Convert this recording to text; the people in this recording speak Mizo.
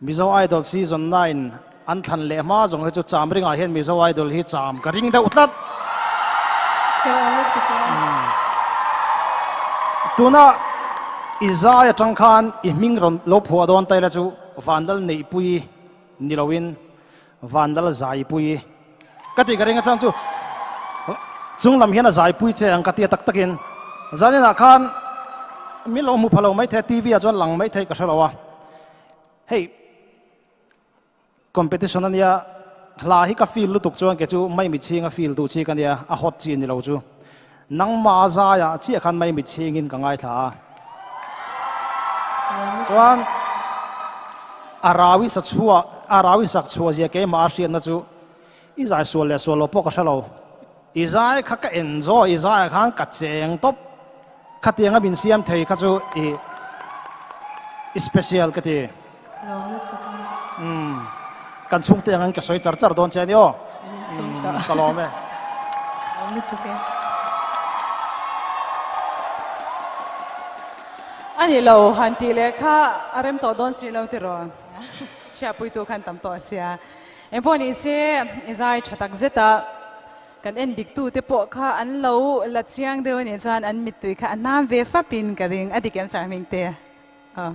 Mizo Idol season 9 an thlan leh hma zawng hi chu cham ringah hian Mizo Idol hi cham ka ring deuh tlat. Tuna i zai atang khan i hming rawn lo phuah dawn taila chu Vandal Neihpui ni loin Vandal Zaipui ka tih ka ring a chang chu chung lam hian a zaipui che ang ka tia tak takin zaninah khan min lo hmu pha lo maithei a TV ah chuan lang maithei ka hre lo a hei competition ania hla hi ka feel lutuk chuan ke chu mai mi chhing a feel duh chi ka nia a hot chi ni lo chu nangma zaiah chiah khan mai mi chhingin ka ngaithla a chuan a rawi sa chhuah a rawi sak chhuah zia keimah a hriatna chu i zai sual leh sual lo pawh ka hre lo i zai kha ka enjoy i zaiah khan ka cheng tawp Khatianga min siam thei kha chu i i special ka ti. Umm kan chhungte angin ka sawi char char dawn che a ni aw. Umm ka lawm e. A ni lo han tih leh kha a rem tawh dawn si lo tiraw. Hriatpuitu khan tam tawh sia. Engpawh ni se i zai tha tak zet a. Kan en dik tu te pawh kha an lo la chiang deuh a nih chuan an mittui kha a nam ve fap in ka ring a dik em Sarhming te? Aw.